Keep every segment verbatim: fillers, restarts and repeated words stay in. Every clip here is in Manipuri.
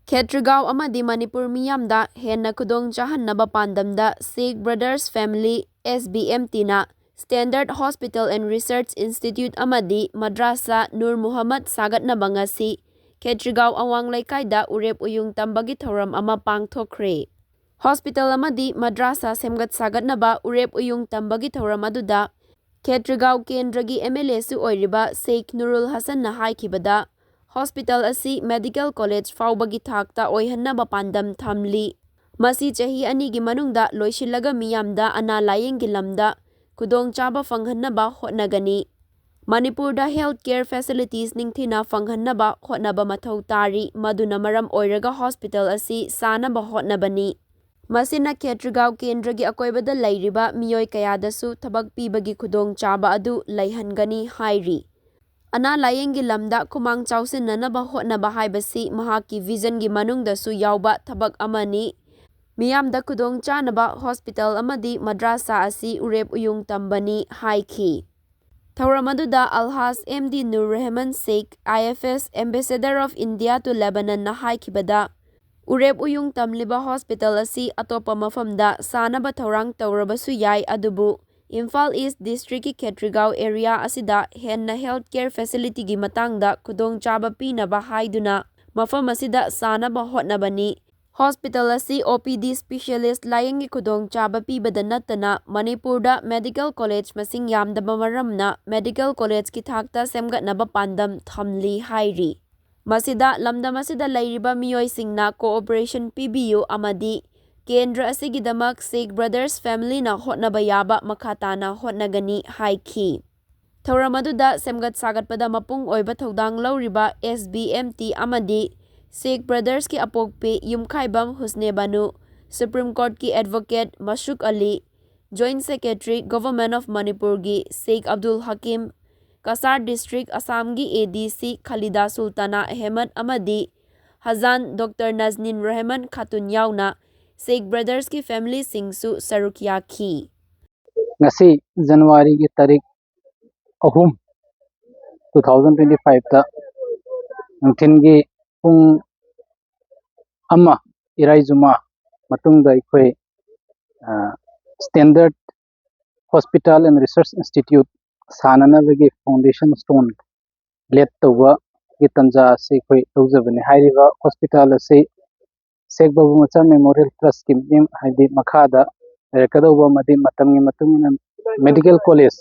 ꯈꯦꯇ꯭ꯔꯤꯒꯥꯎ ꯑꯃꯗꯤ ꯃꯅꯤꯄꯨꯔ ꯃꯤꯌꯥꯝꯗ ꯍꯦꯟꯅ ꯈꯨꯗꯣꯡ ꯆꯥꯍꯟꯅꯕ ꯄꯥꯟꯗꯝꯗ Sikh Brothers Family, S B M T ꯅ Standard Hospital and Research Institute ꯑꯃꯗꯤ ꯃꯗ꯭ꯔꯥꯁꯥ ꯅꯨꯔ ꯃꯨꯍꯝꯃꯗ ꯁꯥꯒꯠꯅꯕ ꯉꯁꯤ ꯈꯦꯇ꯭ꯔꯤꯒꯥꯎ ꯑꯋꯥꯡ ꯂꯩꯀꯥꯏꯗ ꯎꯔꯦꯞ ꯎꯌꯨꯡ ꯇꯝꯕꯒꯤ ꯊꯧꯔꯝ ꯑꯃ ꯄꯥꯡꯊꯣꯛꯈ꯭ꯔꯦ꯫ ꯍꯣꯁꯄꯤꯇꯥꯜ ꯑꯃꯗꯤ ꯃꯗ꯭ꯔꯥꯁꯥ ꯁꯦꯝꯒꯠ ꯁꯥꯒꯠꯅꯕ ꯎꯔꯦꯞ ꯎꯌꯨꯡ ꯇꯝꯕꯒꯤ ꯊꯧꯔꯝ ꯑꯗꯨꯗ ꯈꯦꯇ꯭ꯔꯤꯒꯥꯎ ꯀꯦꯟꯗ꯭ꯔꯒꯤ M L A ꯁꯨ ꯑꯣꯏꯔꯤꯕ ꯁꯦꯈ ꯅꯨꯔꯨꯜ ꯍꯁꯟꯅ ꯍꯥꯏꯈꯤꯕꯗ, ꯍꯣꯁꯄꯤꯇꯥꯜ ꯑꯁꯤ ꯃꯦꯗꯤꯀꯦꯜ ꯀꯣꯂꯦꯖ ꯐꯥꯎꯕꯒꯤ ꯊꯥꯛꯇ ꯑꯣꯏꯍꯟꯅꯕ ꯄꯥꯟꯗꯝ ꯊꯝꯂꯤ꯫ ꯃꯁꯤ ꯆꯍꯤ ꯑꯅꯤꯒꯤ ꯃꯅꯨꯡꯗ ꯂꯣꯏꯁꯤꯜꯂꯒ ꯃꯤꯌꯥꯝꯗ ꯑꯅꯥ ꯂꯥꯌꯦꯡꯒꯤ ꯂꯝꯗ ꯈꯨꯗꯣꯡꯆꯥꯕ ꯐꯪꯍꯟꯅꯕ ꯍꯣꯠꯅꯒꯅꯤ꯫ ꯃꯅꯤꯄꯨꯔꯗ health care facilities ꯅꯤꯡꯊꯤꯅ ꯐꯪꯍꯟꯅꯕ ꯍꯣꯠꯅꯕ ꯃꯊꯧ ꯇꯥꯔꯤ, ꯃꯗꯨꯅ ꯃꯔꯝ ꯑꯣꯏꯔꯒ ꯍꯣꯁꯄꯤꯇꯥꯜ ꯑꯁꯤ ꯁꯥꯅꯕ ꯍꯣꯠꯅꯕꯅꯤ꯫ ꯃꯁꯤꯅ ꯈꯦꯇ꯭ꯔꯤꯒꯥꯎ ꯀꯦꯟꯗ꯭ꯔꯒꯤ ꯑꯀꯣꯏꯕꯗ ꯂꯩꯔꯤꯕ ꯃꯤꯑꯣꯏ ꯀꯌꯥꯗꯁꯨ ꯊꯕꯛ ꯄꯤꯕꯒꯤ ꯈꯨꯗꯣꯡꯆꯥꯕ ꯑꯗꯨ ꯂꯩꯍꯟꯒꯅꯤ ꯍꯥꯏꯔꯤ꯫ ꯑꯅꯥ ꯂꯥꯌꯦꯡꯒꯤ ꯂꯝꯗ ꯈꯨꯃꯥꯡ ꯆꯥꯎꯁꯤꯟꯅꯅꯕ ꯍꯣꯠꯅꯕ ꯍꯥꯏꯕꯁꯤ ꯃꯍꯥꯛꯀꯤ vision ꯒꯤ ꯃꯅꯨꯡꯗꯁꯨ ꯌꯥꯎꯕ ꯊꯕꯛ ꯑꯃꯅꯤ꯫ ꯃꯤꯌꯥꯝꯗ ꯈꯨꯗꯣꯡ ꯆꯥꯅꯕ ꯍꯣꯁꯄꯤꯇꯥꯜ ꯑꯃꯗꯤ ꯃꯗ꯭ꯔꯥꯁꯥ ꯑꯁꯤ ꯎꯔꯦꯞ ꯎꯌꯨꯡ ꯇꯝꯕꯅꯤ ꯍꯥꯏꯈꯤ꯫ ꯊꯧꯔꯝ ꯑꯗꯨꯗ ꯑꯜꯍꯥꯖ M D Nur ꯔꯦꯍꯃꯟ Sheikh, I F S, Ambassador of India to Lebanon ꯅ ꯍꯥꯏꯈꯤꯕꯗ, ꯎꯔꯦꯞ ꯎꯌꯨꯡ ꯇꯝꯂꯤꯕ ꯍꯣꯁꯄꯤꯇꯥꯜ ꯑꯁꯤ ꯑꯇꯣꯞꯄ ꯃꯐꯝꯗ ꯁꯥꯅꯕ ꯊꯧꯔꯥꯡ ꯇꯧꯔꯕꯁꯨ ꯌꯥꯏ, ꯑꯗꯨꯕꯨ ꯏꯝꯐꯥꯜ ꯏꯁ ꯗꯤꯁꯇ꯭ꯔꯤꯛꯀꯤ ꯈꯦꯇ꯭ꯔꯤꯒꯥꯎ ꯑꯦꯔꯤꯌꯥ ꯑꯁꯤꯗ ꯍꯦꯟꯅ health care facility ꯒꯤ ꯃꯇꯥꯡꯗ ꯈꯨꯗꯣꯡꯆꯥꯕ ꯄꯤꯅꯕ ꯍꯥꯏꯗꯨꯅ ꯃꯐꯝ ꯑꯁꯤꯗ ꯁꯥꯅꯕ ꯍꯣꯠꯅꯕꯅꯤ꯫ ꯍꯣꯁꯄꯤꯇꯥꯜ ꯑꯁꯤ O P D specialist ꯂꯥꯌꯦꯡꯒꯤ ꯈꯨꯗꯣꯡꯆꯥꯕ ꯄꯤꯕꯗ ꯅꯠꯇꯅ ꯃꯅꯤꯄꯨꯔꯗ ꯃꯦꯗꯤꯀꯦꯜ ꯀꯣꯂꯦꯖ ꯃꯁꯤꯡ ꯌꯥꯝꯗꯕ ꯃꯔꯝꯅ ꯃꯦꯗꯤꯀꯦꯜ ꯀꯣꯂꯦꯖꯀꯤ ꯊꯥꯛꯇ ꯁꯦꯝꯒꯠꯅꯕ ꯄꯥꯟꯗꯝ ꯊꯝꯂꯤ ꯍꯥꯏꯔꯤ꯫ ꯃꯁꯤꯗ ꯂꯝꯗꯝ ꯑꯁꯤꯗ ꯂꯩꯔꯤꯕ ꯃꯤꯑꯣꯏꯁꯤꯡꯅ cooperation ꯄꯤꯕꯤꯌꯨ ꯑꯃꯗꯤ ꯀꯦꯟꯗ꯭ꯔ ꯑꯁꯤꯒꯤꯗꯃꯛ ꯁꯦꯈ ꯕ꯭ꯔꯗꯔꯁ ꯐꯦꯃꯤꯂꯤꯅ ꯍꯣꯠꯅꯕ ꯌꯥꯕ ꯃꯈꯥ ꯇꯥꯅ ꯍꯣꯠꯅꯒꯅꯤ ꯍꯥꯏꯈꯤ꯫ ꯊꯧꯔꯝ ꯑꯗꯨꯗ ꯁꯦꯝꯒꯠ ꯁꯥꯒꯠꯄꯗ ꯃꯄꯨꯡ ꯑꯣꯏꯕ ꯊꯧꯗꯥꯡ ꯂꯧꯔꯤꯕ S B M T ꯑꯃꯗꯤ ꯁꯦꯈ ꯕ꯭ꯔꯗꯔꯁꯀꯤ ꯑꯄꯣꯛꯄꯤ ꯌꯨꯝꯈꯥꯏꯕꯝ ꯍꯨꯁꯅꯦ ꯕꯥꯅꯨ, ꯁꯨꯄ꯭ꯔꯤꯝ ꯀꯣꯔꯠꯀꯤ advocate Mashuk Ali, Joint Secretary Government of ꯃꯅꯤꯄꯨꯔꯒꯤ ꯁꯦꯈ ꯑꯕꯗꯨꯜ ꯍꯀꯤꯝ, ꯀꯁꯥꯔ ꯗꯤꯁꯇ꯭ꯔꯤꯛ ꯑꯁꯥꯝꯒꯤ A D C Khalida Sultana Ahmed ꯑꯃꯗꯤ ꯍꯖꯥꯟ ꯗꯣꯛꯇꯔ ꯅꯖꯅꯤꯟ ꯔꯦꯍꯃꯟ ꯈꯥꯇꯨꯟ ꯌꯥꯎꯅ ꯁꯦꯈ ꯕ꯭ꯔꯗꯔꯁꯀꯤ ꯐꯦꯃꯤꯂꯤꯁꯤꯡꯁꯨ ꯁꯔꯨꯛ ꯌꯥꯈꯤ꯫ ꯉꯁꯤ ꯖꯅꯋꯥꯔꯤꯒꯤ ꯇꯥꯔꯤꯛ ꯑꯍꯨꯝ, two thousand twenty five ꯇ ꯅꯨꯡꯊꯤꯜꯒꯤ ꯄꯨꯡ ꯑꯃ, ꯏꯔꯥꯏꯖꯨꯃꯥ ꯃꯇꯨꯡꯗ ꯑꯩꯈꯣꯏ standard hospital and research institute ꯁꯥꯅꯅꯕꯒꯤ ꯐꯥꯎꯟꯗꯦꯁꯟ ꯁ꯭ꯇꯣꯟ ꯂꯦꯠ ꯇꯧꯕꯒꯤ ꯇꯥꯟꯖꯥ ꯑꯁꯤ ꯑꯩꯈꯣꯏ ꯂꯧꯖꯕꯅꯤ꯫ ꯍꯥꯏꯔꯤꯕ ꯍꯣꯁꯄꯤꯇꯥꯜ ꯑꯁꯤ ꯁꯦꯈ ꯕꯥꯕꯨ ꯃꯆꯥ ꯃꯦꯃꯣꯔꯤꯌꯦꯜ ꯇ꯭ꯔꯁꯀꯤ ꯃꯤꯠꯌꯦꯡ, ꯍꯥꯏꯗꯤ ꯃꯈꯥꯗ ꯂꯩꯔꯛꯀꯗꯧꯕ ꯑꯃꯗꯤ ꯃꯇꯝꯒꯤ ꯃꯇꯨꯡ ꯏꯟꯅ ꯃꯦꯗꯤꯀꯦꯜ ꯀꯣꯂꯦꯖ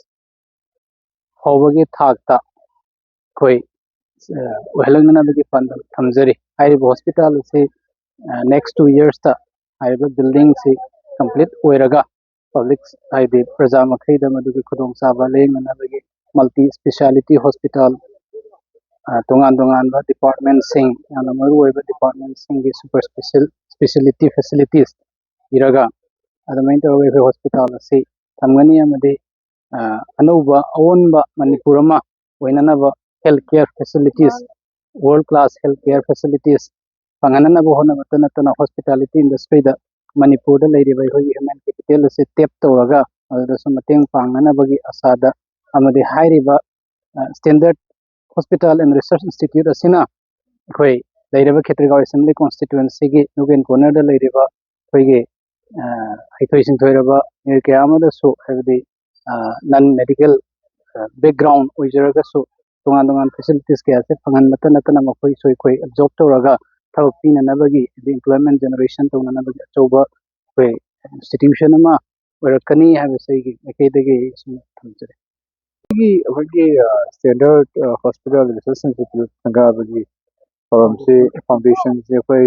ꯐꯥꯎꯕꯒꯤ ꯊꯥꯛꯇ ꯑꯩꯈꯣꯏ ꯑꯣꯏꯍꯜꯂꯛꯅꯅꯕꯒꯤ ꯄꯥꯟꯗꯝ ꯊꯝꯖꯔꯤ꯫ ꯍꯥꯏꯔꯤꯕ ꯍꯣꯁꯄꯤꯇꯥꯜ ꯑꯁꯤ ꯅꯦꯛꯁ ꯇꯨ ꯌꯔꯁꯇ ꯍꯥꯏꯔꯤꯕ ꯕꯤꯜꯗꯤꯡꯁꯤ ꯀꯝꯄ꯭ꯂꯤꯠ ꯑꯣꯏꯔꯒ ꯄꯕ꯭ꯂꯤꯛ, ꯍꯥꯏꯗꯤ ꯄ꯭ꯔꯖꯥ ꯃꯈꯩꯗ ꯃꯗꯨꯒꯤ ꯈꯨꯗꯣꯡꯆꯥꯕ ꯂꯥꯏꯌꯦꯡꯅꯅꯕꯒꯤ ꯃꯜꯇꯤ ꯏꯁꯄꯦꯁꯤꯌꯥꯂꯤꯇꯤ ꯍꯣꯁꯄꯤꯇꯥꯜ, ꯇꯣꯉꯥꯟ ꯇꯣꯉꯥꯟꯕ ꯗꯤꯄꯥꯔꯠꯃꯦꯟꯁꯤꯡ, ꯌꯥꯝꯅ ꯃꯔꯨ ꯑꯣꯏꯕ ꯗꯤꯄꯥꯔꯠꯃꯦꯟꯁꯤꯡꯒꯤ ꯁꯨꯄꯔ ꯏꯁꯄꯦꯁꯤꯌꯦꯜ ꯏꯁꯄꯦꯁꯤꯌꯦꯂꯤꯇꯤ ꯐꯦꯁꯤꯂꯤꯇꯤꯁ ꯄꯤꯔꯒ, ꯑꯗꯨꯃꯥꯏꯅ ꯇꯧꯔꯒ ꯑꯩꯈꯣꯏ ꯍꯣꯁꯄꯤꯇꯥꯜ ꯑꯁꯤ ꯊꯝꯒꯅꯤ ꯑꯃꯗꯤ ꯑꯅꯧꯕ ꯑꯑꯣꯟꯕ ꯃꯅꯤꯄꯨꯔ ꯑꯃ ꯑꯣꯏꯅꯅꯕ health care facilities, world class health care facilities ꯐꯪꯍꯟꯅꯅꯕ ꯍꯣꯠꯅꯕꯇ ꯅꯠꯇꯅ ꯍꯣꯁꯄꯤꯇꯥꯂꯤꯇꯤ ꯏꯟꯗꯁꯇ꯭ꯔꯤꯗ ꯃꯅꯤꯄꯨꯔꯗ ꯂꯩꯔꯤꯕ ꯑꯩꯈꯣꯏꯒꯤ ꯍ꯭ꯌꯨꯃꯦꯟ ꯀꯦꯄꯤꯇꯦꯜ ꯑꯁꯤ ꯇꯦꯞ ꯇꯧꯔꯒ ꯑꯗꯨꯗꯁꯨ ꯃꯇꯦꯡ ꯄꯥꯡꯅꯅꯕꯒꯤ ꯑꯁꯥꯗ ꯑꯃꯗꯤ ꯍꯥꯏꯔꯤꯕ standard hospital and research institute ꯑꯁꯤꯅ ꯑꯩꯈꯣꯏ ꯂꯩꯔꯤꯕ ꯈꯦꯇ꯭ꯔꯤꯒꯥꯎ ꯑꯦꯁꯦꯝꯕ꯭ꯂꯤ ꯀꯣꯟꯁꯇꯤꯇ꯭ꯌꯨꯑꯦꯟꯁꯤꯒꯤ ꯅꯨꯡ ꯑꯦꯟ ꯀꯣꯔꯅꯔꯗ ꯂꯩꯔꯤꯕ ꯑꯩꯈꯣꯏꯒꯤ ꯍꯩꯊꯣꯏ ꯁꯤꯡꯊꯣꯏꯔꯕ ꯃꯤꯑꯣꯏ ꯀꯌꯥ ꯑꯃꯗꯁꯨ, ꯍꯥꯏꯕꯗꯤ ꯅꯟ ꯃꯦꯗꯤꯀꯦꯜ ꯕꯦꯛꯒ꯭ꯔꯥꯎꯟ ꯑꯣꯏꯖꯔꯒꯁꯨ, ꯇꯣꯉꯥꯟ ꯇꯣꯉꯥꯟꯕ ꯐꯦꯁꯤꯂꯤꯇꯤꯁ ꯀꯌꯥꯁꯦ ꯐꯪꯍꯟꯕꯇ ꯅꯠꯇꯅ ꯃꯈꯣꯏꯁꯨ ꯑꯩꯈꯣꯏ ꯑꯦꯕꯖꯣꯔꯕ ꯇꯧꯔꯒ ꯊꯕꯛ ꯄꯤꯅꯅꯕꯒꯤ, ꯍꯥꯏꯗꯤ ꯑꯦꯝꯄ꯭ꯂꯣꯏꯃꯦꯟ ꯖꯦꯅꯦꯔꯦꯁꯟ ꯇꯧꯅꯅꯕꯒꯤ ꯑꯆꯧꯕ ꯑꯩꯈꯣꯏ ꯏꯟꯁꯇꯤꯇ꯭ꯌꯨꯁꯟ ꯑꯃ ꯑꯣꯏꯔꯛꯀꯅꯤ ꯍꯥꯏꯕꯁꯦ ꯑꯩꯒꯤ ꯃꯥꯏꯀꯩꯗꯒꯤ ꯑꯩ ꯁꯨꯝ ꯊꯝꯖꯔꯤ꯫ ꯑꯩꯈꯣꯏꯒꯤ ꯑꯩꯈꯣꯏꯒꯤ ꯁ꯭ꯇꯦꯟꯗꯔꯠ ꯍꯣꯁꯄꯤꯇꯥꯜ ꯔꯤꯁꯔꯁ ꯏꯟꯁꯇꯤꯇ꯭ꯌꯨꯠ ꯁꯪꯒꯥꯕꯒꯤ ꯊꯧꯔꯝꯁꯤ, ꯐꯥꯎꯟꯗꯦꯁꯟꯁꯤ ꯑꯩꯈꯣꯏ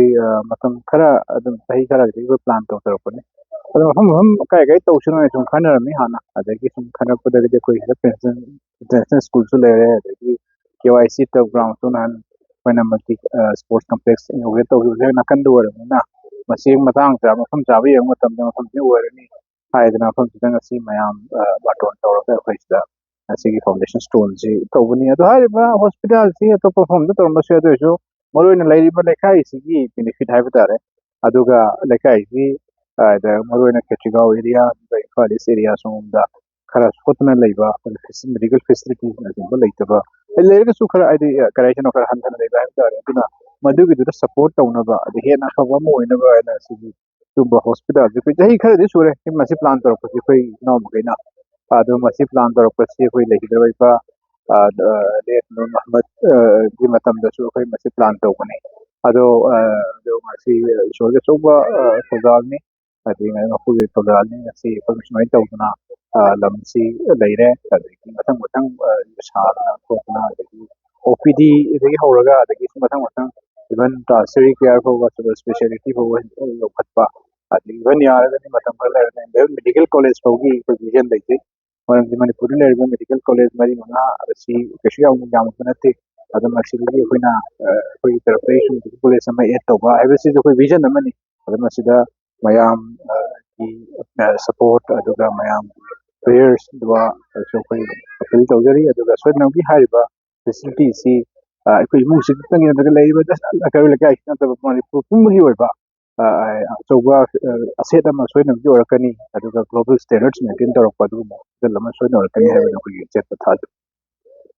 ꯃꯇꯝ ꯈꯔ, ꯑꯗꯨꯝ ꯆꯍꯤ ꯈꯔꯒꯤꯗꯒꯤ ꯑꯩꯈꯣꯏ ꯄ꯭ꯂꯥꯟ ꯇꯧꯖꯔꯛꯄꯅꯤ꯫ ꯑꯗꯣ ꯃꯐꯝ ꯃꯐꯝ ꯀꯥꯏ ꯀꯥꯏ ꯇꯧꯁꯤꯅꯣ ꯍꯥꯏꯅ ꯁꯨꯝ ꯈꯟꯅꯔꯝꯃꯤ ꯍꯥꯟꯅ꯫ ꯑꯗꯒꯤ ꯁꯨꯝ ꯈꯟꯅꯔꯛꯄꯗꯒꯤꯗꯤ ꯑꯩꯈꯣꯏ ꯁꯤꯗ ꯄ꯭ꯔꯤꯟꯁꯤꯄꯜ ꯏꯟꯇꯔꯅꯦꯁꯅꯦꯜ ꯁ꯭ꯀꯨꯜꯁꯨ ꯂꯩꯔꯦ, ꯑꯗꯒꯤ ꯀꯦ ꯋꯥꯏ ꯁꯤ ꯇꯔꯐ ꯒ꯭ꯔꯥꯎꯟꯁꯨ ꯅꯍꯥꯟ ꯑꯩꯈꯣꯏꯅ ꯃꯜꯇꯤ ꯁ꯭ꯄꯣꯔꯠꯁ ꯀꯝꯄ꯭ꯂꯦꯛꯁ ꯏꯅꯣꯒ꯭ꯔꯦꯠ ꯇꯧꯈꯤꯕꯁꯨ ꯍꯦꯛ ꯅꯥꯀꯟꯗ ꯑꯣꯏꯔꯕꯅꯤꯅ, ꯃꯁꯤ ꯃꯇꯥꯡ ꯆꯥꯕ, ꯃꯐꯝ ꯆꯥꯕ ꯌꯦꯡꯕ ꯃꯇꯝꯗ ꯃꯐꯝꯁꯤ ꯑꯣꯏꯔꯅꯤ ꯍꯥꯏꯗꯅ ꯃꯐꯝꯁꯤꯗ ꯉꯁꯤ ꯃꯌꯥꯝ ꯕꯥꯔꯇꯣꯟ ꯇꯧꯔꯒ ꯑꯩꯈꯣꯏ ꯁꯤꯗ ꯉꯁꯤꯒꯤ ꯐꯥꯎꯟꯗꯦꯁꯟ ꯁ꯭ꯇꯣꯟꯁꯤ ꯇꯧꯕꯅꯤ꯫ ꯑꯗꯣ ꯍꯥꯏꯔꯤꯕ ꯍꯣꯁꯄꯤꯇꯥꯜꯁꯤ ꯑꯇꯣꯞꯄ ꯃꯐꯝꯗ ꯇꯧꯔꯝꯕꯁꯨ ꯌꯥꯏ, ꯑꯗꯨ ꯑꯣꯏꯔꯁꯨ ꯃꯔꯨꯑꯣꯏꯅ ꯂꯩꯔꯤꯕ ꯂꯩꯀꯥꯏꯁꯤꯒꯤ ꯕꯦꯅꯤꯐꯤꯠ ꯍꯥꯏꯕ ꯇꯥꯔꯦ꯫ ꯑꯗꯨꯒ ꯂꯩꯀꯥꯏꯁꯤ, ꯑ, ꯃꯔꯨꯑꯣꯏꯅ ꯈꯦꯇ꯭ꯔꯤꯒꯥꯎ ꯑꯦꯔꯤꯌꯥ, ꯑꯗꯨꯒ ꯏꯝꯐꯥꯜ ꯏꯁ ꯑꯦꯔꯤꯌꯥ ꯁꯣꯝꯗ ꯈꯔ ꯁꯣꯠꯇꯅ ꯂꯩꯕ, ꯃꯦꯗꯤꯀꯦꯜ ꯐꯦꯁꯤꯂꯤꯇꯤꯁꯅꯆꯤꯡꯕ ꯂꯩꯇꯕ ꯂꯩꯔꯒꯁꯨ ꯈꯔ ꯍꯥꯏꯗꯤ ꯀꯔꯤ ꯍꯥꯏꯁꯤꯅꯣ, ꯈꯔ ꯍꯟꯊꯅ ꯂꯩꯕ ꯍꯥꯏꯕ ꯇꯥꯔꯦ꯫ ꯑꯗꯨꯅ ꯃꯗꯨꯒꯤꯗꯨꯗ ꯁꯄꯣꯔꯠ ꯇꯧꯅꯕ, ꯑꯗꯩ ꯍꯦꯟꯅ ꯑꯐꯕ ꯑꯃ ꯑꯣꯏꯅꯕ ꯍꯥꯏꯅ ꯁꯤꯒꯤ ꯇꯨꯝꯕ ꯍꯣꯁꯄꯤꯇꯥꯜꯁꯦ ꯑꯩꯈꯣꯏ ꯆꯍꯤ ꯈꯔꯗꯤ ꯁꯨꯔꯦ ꯁꯤ ꯃꯁꯤ ꯄ꯭ꯂꯥꯟ ꯇꯧꯔꯛꯄꯁꯦ ꯑꯩꯈꯣꯏ ꯏꯅꯥꯎ ꯃꯈꯩꯅ꯫ ꯑꯗꯣ ꯃꯁꯤ ꯄ꯭ꯂꯥꯟ ꯇꯧꯔꯛꯄꯁꯤ ꯑꯩꯈꯣꯏ ꯂꯩꯈꯤꯗꯕ ꯏꯄꯥ ꯂꯦꯠ ꯅꯨꯔ ꯃꯍꯃꯗ ꯒꯤ ꯃꯇꯝꯗꯁꯨ ꯑꯩꯈꯣꯏ ꯃꯁꯤ ꯄ꯭ꯂꯥꯟ ꯇꯧꯕꯅꯤ꯫ ꯑꯗꯣ ꯑꯗꯣ ꯃꯁꯤ ꯏꯁꯣꯔꯒꯤ ꯑꯆꯧꯕ ꯊꯧꯖꯥꯜꯅꯤ꯫ ꯍꯥꯏꯗꯤ ꯃꯈꯣꯏꯒꯤ ꯊꯧꯖꯥꯜꯅꯤ꯫ ꯉꯁꯤ ꯑꯩꯈꯣꯏ ꯁꯨꯃꯥꯏꯅ ꯇꯧꯗꯅ ꯂꯝꯁꯤ ꯂꯩꯔꯦ꯫ ꯑꯗꯒꯤ ꯃꯊꯪ ꯃꯊꯪ ꯁꯥꯗꯅ ꯈꯣꯠꯇꯅ, ꯑꯗꯒꯤ ꯑꯣ ꯄꯤ ꯗꯤꯗꯒꯤ ꯍꯧꯔꯒ ꯑꯗꯒꯤ ꯃꯊꯪ ꯃꯊꯪ ꯏꯚꯟ ꯇꯔꯁꯤꯌꯔꯤ ꯀꯦꯌꯔ ꯐꯥꯎꯕ, ꯁꯨꯄꯔ ꯏꯁꯄꯦꯁꯤꯌꯥꯂꯤꯇꯤ ꯐꯥꯎꯕ ꯌꯧꯈꯠꯄ, ꯑꯗꯒꯤ ꯏꯚꯟ ꯌꯥꯔꯒꯗꯤ ꯃꯇꯝ ꯈꯔ ꯂꯩꯔꯒ ꯃꯦꯗꯤꯀꯦꯜ ꯀꯣꯂꯦꯖ ꯐꯥꯎꯒꯤ ꯑꯩꯈꯣꯏ ꯚꯤꯖꯟ ꯂꯩꯖꯩ꯫ ꯃꯔꯝꯗꯤ ꯃꯅꯤꯄꯨꯔꯗ ꯂꯩꯔꯤꯕ ꯃꯦꯗꯤꯀꯦꯜ ꯀꯣꯂꯦꯖ ꯃꯔꯤ ꯃꯉꯥ ꯑꯁꯤ ꯀꯩꯁꯨ ꯌꯥꯝ ꯌꯥꯝꯕ ꯅꯠꯇꯦ꯫ ꯑꯗꯨꯅ ꯃꯁꯤꯗꯒꯤ ꯑꯩꯈꯣꯏꯅ ꯑꯩꯈꯣꯏꯒꯤ ꯇꯔꯐꯇꯒꯤ ꯁꯨꯝ ꯃꯦꯗꯤꯀꯦꯜ ꯀꯣꯂꯦꯖ ꯑꯃ ꯑꯦꯗ ꯇꯧꯕ ꯍꯥꯏꯕꯁꯤꯁꯨ ꯑꯩꯈꯣꯏ ꯚꯤꯖꯟ ꯑꯃꯅꯤ꯫ ꯑꯗꯨ ꯃꯁꯤꯗ ꯃꯌꯥꯝꯒꯤ ꯁꯄꯣꯔꯠ ꯑꯗꯨꯒ ꯃꯌꯥꯝꯒꯤ ꯄ꯭ꯔꯦꯌꯔꯁ ꯗꯨꯋꯥꯁꯨ ꯑꯩꯈꯣꯏ ꯑꯄꯤꯜ ꯇꯧꯖꯔꯤ꯫ ꯑꯗꯨꯒ ꯁꯣꯏꯗꯅꯃꯛꯀꯤ ꯍꯥꯏꯔꯤꯕ ꯐꯦꯁꯤꯂꯤꯇꯤꯁꯤ ꯑꯩꯈꯣꯏ ꯏꯃꯨꯡꯁꯤ ꯈꯛꯇꯪꯒꯤ ꯅꯠꯇ꯭ꯔꯒ ꯂꯩꯔꯤꯕ ꯀꯩꯔꯣꯏ ꯂꯩꯀꯥꯏꯁꯤ ꯅꯠꯇꯕ ꯃꯅꯤꯄꯨꯔ ꯄꯨꯝꯕꯒꯤ ꯑꯣꯏꯕ ꯑꯆꯧꯕ ꯑꯁꯦꯠ ꯑꯃ ꯁꯣꯏꯗꯅꯃꯛꯀꯤ ꯑꯣꯏꯔꯛꯀꯅꯤ꯫ ꯑꯗꯨꯒ ꯒ꯭ꯂꯣꯕꯦꯜ ꯁ꯭ꯇꯦꯟꯗꯔꯗꯁ ꯃꯦꯟꯇꯦꯟ ꯇꯧꯔꯛꯄ ꯑꯗꯨꯒꯨꯝꯕ ꯍꯣꯁꯄꯤꯇꯥꯜ ꯑꯃ ꯁꯣꯏꯗꯅ ꯑꯣꯏꯔꯛꯀꯅꯤ ꯍꯥꯏꯕꯗꯨ ꯑꯩꯈꯣꯏꯒꯤ ꯑꯆꯦꯠꯄ ꯊꯥꯖꯕ꯫